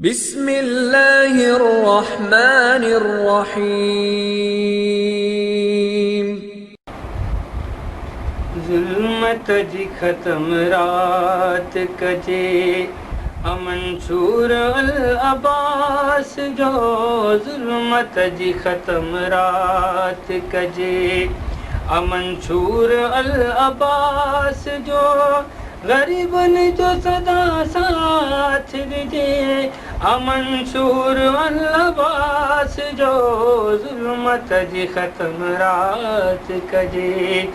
بسم الله الرحمن الرحيم. ظلمت جي ختم رات ڪجي، امنصور العباس جو ظلمت جي ختم رات ڪجي، امنصور العباس جو غريبن جو سدا ساٿ ڏجي، امنصور العباس جو ظلمت جي ختم رات ڪجي،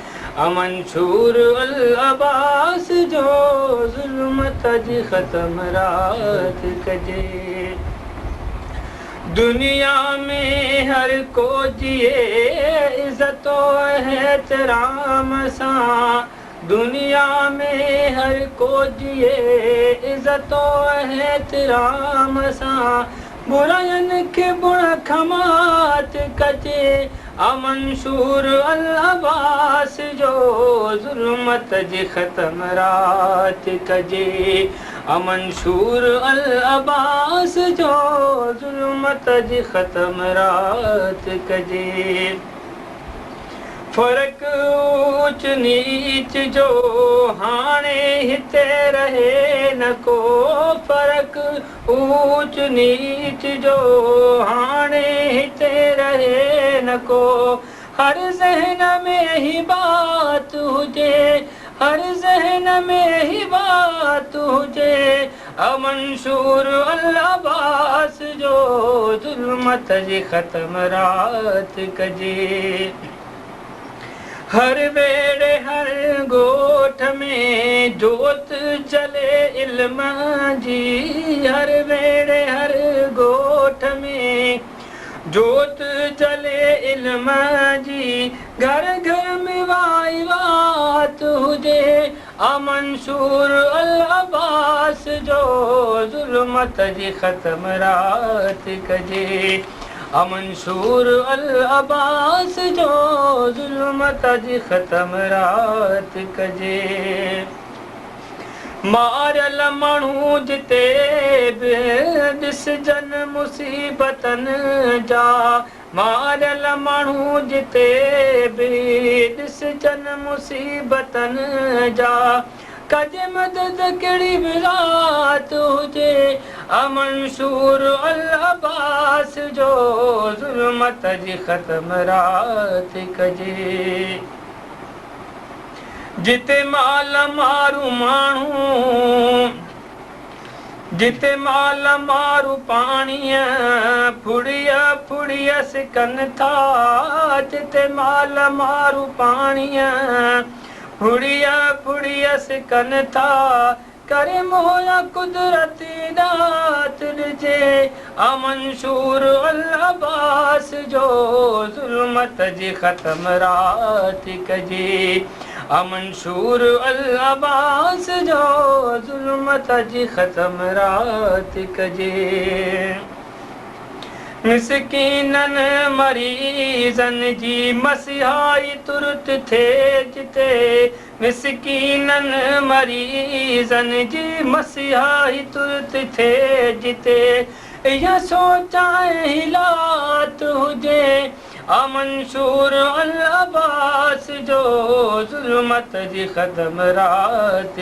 امنصور العباس جو ظلمت جي ختم رات ڪجي. دنيا ۾ هر ڪو جيئي عزت و احترام سان، دنيا ۾ هر ڪو جيئي عزت و احترام سان، براين کي بڻ کمات ڪجي، امنصور العباس جو ظلمت جي ختم رات ڪجي، امنصور العباس جو ظلمت جي ختم رات ڪجي. فرق اوچ نيچ جو هاڻي هتي رهي نه ڪو، فرق اوچ نيچ جو هاڻي هتي رهي نه ڪو، هر ذهن ۾ هي بات هجي، هر ذهن ۾ هي بات هجي، امنصور العباس جو ظلمت جي ختم رات ڪجي. هر ويڙي هر ڳوٺ ۾ جوت جلي علم جي، هر ويڙي هر ڳوٺ ۾ جوت جلي علم جي، گهر گهر ۾ وائي وات هجي، امنصور العباس جو ظلمت جي ختم رات ڪجي، امنصور العباس جو ظلمت جي ختم رات ڪجي. ماريل ماڻهو جتي به ڏسجن مصيبتن جا، ماريل ماڻهو جتي به ڏسجن مصيبتن جا، ڪجي مدد ڪهڙي به رات هجي، امنصور العباس جو ظلمت جي ختم رات ڪجي. جتي مال مارو ماڻهو، جتي مال مارو پاڻيءَ ڦڙيءَ ڦڙيءَ سڪن ٿا، جتي مال مارو پاڻيءَ ڦڙيءَ ڦڙيءَ سڪن ٿا، ڪري مويا قدرتي ڏات ڏجي، امنصور العباس جو ظلمت جي ختم رات ڪجي، امنصور العباس جو ظلمت جي ختم رات ڪجي. مسڪينن مريضن جي مسيحائي ترت ٿئي جتي، مسڪينن مريضن جي مسيحائي ترت ٿئي جتي، اها سوچ هلات هجي، امنصور العباس جو ظلمت جي ختم رات